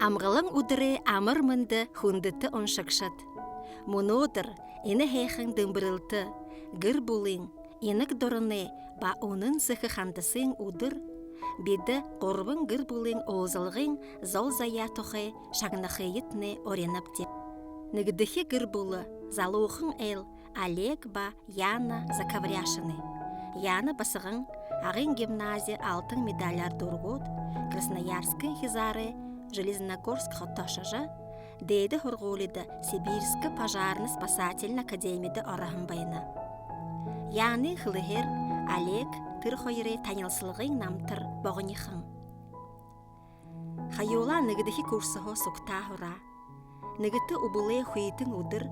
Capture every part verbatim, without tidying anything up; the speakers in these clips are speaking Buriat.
Амгалан үдэрэй амар мэндэ, хүндэтэ уншагшад! Мүнөөдэр энэ һайхан дэмбэрэлтэ гэр бүлын, инаг дуранай ба үнэн сэхэ хандасын үдэр. Бидэ гурбан гэр бүлын уулзалгын зол заяа тухай шагнахыетнай уринабди. Нэгэдэхи гэр бүлэ залуухан айл Олег ба Яна Заковряшины. Яна басаган Агын гимнази алтан медаляар дүүргээд, Красноярскын хизаарай Железногорск хото ошожо, дээдэ һургуулида Сибирскэ пожарно-спасательна академидэ ороһон байна. Янын хэлэһээр, Олег тэрэ хоёрой танилсалгын намтар богонихон. Хоюулаа нэгэдэхи курсһоо сугтаа һураа. Нэгэтэ үбэлэй хүйтэн үдэр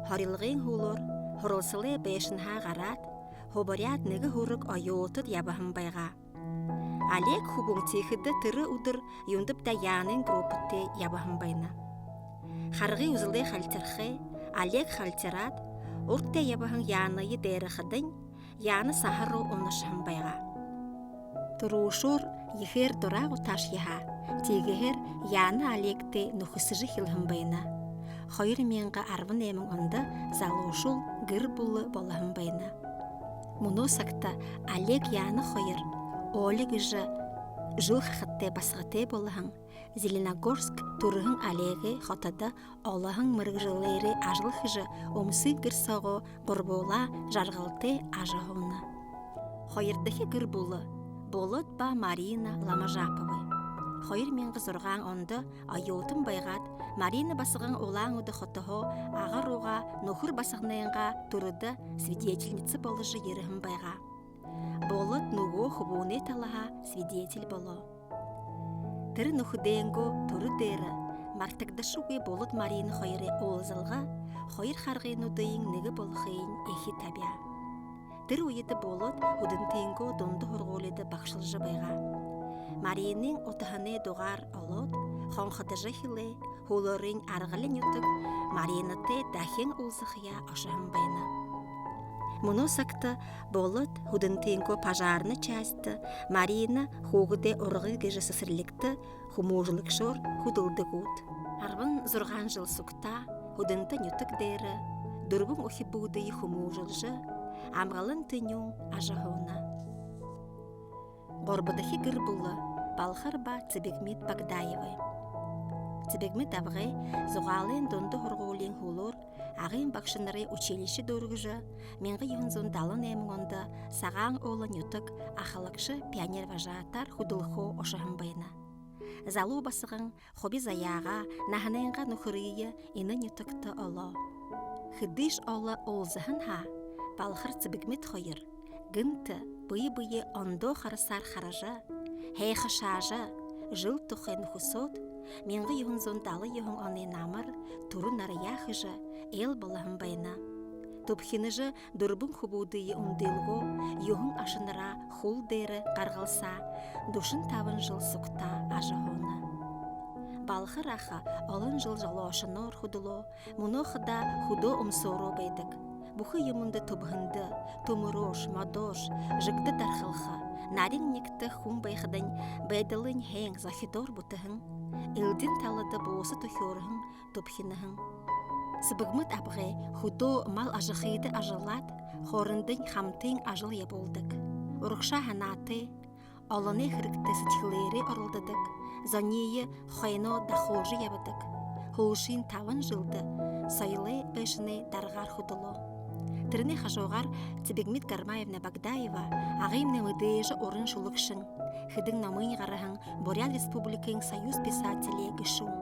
һорилгын һүүлээр һуралсалай байшанһаа гараад, һубаряад нэгэ һүрэг оюутад ябаһан байгаа. Олег хүбүүн тиихэдэ тэрэ үдэр юундэб даа Янын группатай ябаһан байна. Харгы үзэлэй халтирхай, Олег халтираад, урда тээ ябаһан Яные дайрахадань, Яна саһа руу унашаһан байгаа. Түрүүшээр ехээр дураа гутаашье һаа, тиигэһээр Яна Олегтэй нүхэсэжэ эхилһэн байна. Хоёр мянга арбан найман ондо залуушуул гэр бүлэ болоһон байна. Мүнөө сагта Олег Яна хоёр Оля гэжэ жэл хахадтай басагатай болоһон Зеленогорск түрэһэн Олегэй хотодо олоһон мэргэжэлээрээ ажал хэжэ, үмсын гэр соогоо гурбуулаа жаргалтай ажаһууна. Хоёрдохи гэр бүлэ Болот ба Марина Ламажаповы. Хоёр мянга зургаан ондо оюутан байгаад, Марина басаган Улаан-Үдэ хотоһоо Ага руугаа нүхэр басаганайнгаа түрэдэ свидетельница боложо ерэһэн байгаа. Болот нүгөө хүбүүнэй талаһаа свидетель болоо. Тэрэ нүхэдэйнгөө түрэ дээрэ мартагдашагүй Болот Марина хоёрой уулзалга хоёр харгынуудыень нэгэ болохыень эхи табяа. Тэрэ үедэ Болот Хүдэнтынгөө дунда һургуулида багшалжа байгаа. Маринын утаһанай дугаар олоод, хонходожо эхилээ. Һүүлээрынь Аргалин нютаг Маринатай дахин уулзахаяа ошоһон байна. Мүнөө сагта Болот Хүдэнтынгөө пожарна частьта Марина хүүгэдэй ургы гэжэ сэсэрлигтэ хүмүүжүүлэгшөөр хүдэлдэг гүт. Арбан зургаан жэл сугтаа Хүдэнтын нютаг дээрэ дүрбэн үхибүүдые хүмүүжүүлжэ, амгалан тэнюун ажаһууна. Гурбадахи гэр бүлэ Балхар ба Цыбигмит Багдаевы. Цыбигмит абгай Зугаалайн дунда һургуулиин һүүлээр Агын багшанарай училище дүүргэжэ, мянга юһэн зуун далан найман ондо Сагаан-Уулын нютаг ахалагша пионервожатаар хүдэлхөө ошоһон байна. Залуу басаган хуби заяагаа, наһанайнгаа нүхэрые энэ нютагта олоо. Хэдышье олон уулзаһан һаа, Балхар Цыбигмит хоёр гэнтэ бэе бэеэ ондоо харасаар хаража, һайхашаажа, жэл тухай нүхэсөөд, мянга юһэн зуун далан юһэн оной намар түрэ нараяа хэжэ, айл болоһон байна. Түбхинэжэ, дүрбэн хүбүүдые үндылгөө, юһэн ашанараа хүл дээрэ гаргалсаа, дүшэн табан жэл сугтаа ажаһууна. Балхар аха олон жэл жолоошоноор хүдэлөө, мүнөө хадаа хүдөө үмсөөрөө байдаг. Бүхы юумэндэ түбһэндэ, түмэрөөш, модоош, жэгдэ дархалха, нарин нягта хүн байхадань байдалынь һайн зохидоор бүтэһэн, элдин талада бууса түхеэрһэн, түбхинэһэн. Цыбигмит абгай хүдөө мал ажахыда ажаллаад, хоорондонь хамтын ажал ябуулдаг. Урагшаа һанаатай, олоной хэрэгтэ сэдьхэлээрээ оролдодог, зониие хойноо дахуулжа ябадаг. Һүүлшын табан жэлдэ соёлой байшанай даргаар хүдэлөө. Тэрэнэй хажуугаар Цыбигмит Гармаевна Багдаева Агымнай мэдээжэ уран шүлэгшэн, хэдэн номынь гараһан Буряад Республикын Союз писателей гэшүүн.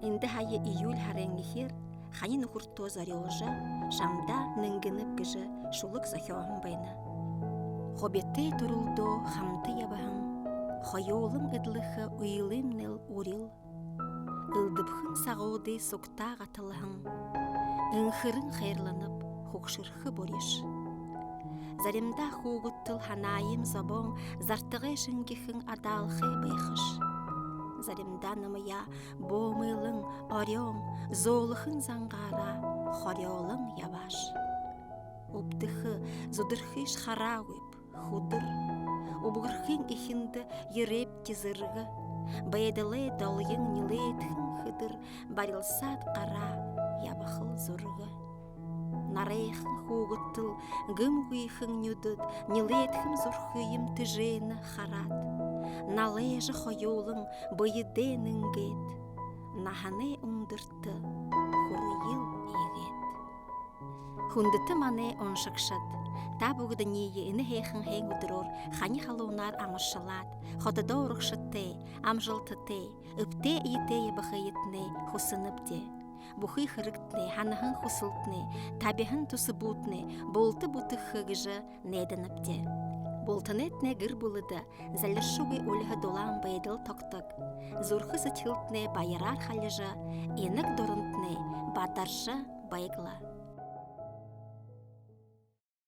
Эндэ һая июль һарын эхеэр хани нүхэртөө зорюулжа, «Шамдаа нэнгэнэб» гэжэ шүлэг зохёоһон байна. Хубитай түрэлдөө хамта ябаһан, хоюулан эдлэхэ үйлымнай үрил. Элдэбхэн сагуудые сугтаа гаталһан, энхэрэн хайрланаб хүгшэрхэ бүриш. Заримдаа хүүгэдтэл һанаайм зобоон, зартагай шэнгихэн адаалхай байхаш. Заримдаа намаяа боомойлон, орёон, зөөлэхэн зангаараа хорёолон ябааш. Үбдэхэ, зүдэрхыш хараагүйб, хүдэр. Үбгэрхын эхиндэ ерээб тизэргэ. байдалай долгин нилээдхэн хэдэр барилсаад гараа ябахал зүргэ. Нарайхан хүүгэдтэл гэмгүйхэн нюдэд нилээдхэн зүрхыем тэжээнэ хараад, налайжа хоюулан бэедээ нэнгээд, наһанай үндэртэ хүрэл иигээд. Хүндэтэ манай уншагшад, та бүгэдэниие энэ һайхан һайн үдэрөөр хани халуунаар амаршалаад, хододоо урагшатай, амжалтатай, эбтэй эетэй ябахыетнай хүсэнэбди. Бүхы хэрэгтнай, һанаһан хүсэлтнай, табиһан түсэбүүдтнай булта бүтэхэ гэжэ найданабди. Бултанайтнай гэр бүлэдэ залиршагүй үльһэ дулаан байдал тогтог. Зүрхэ сэдьхэлтнай баяраар халижа, инаг дурантнай бадаржа байг лэ.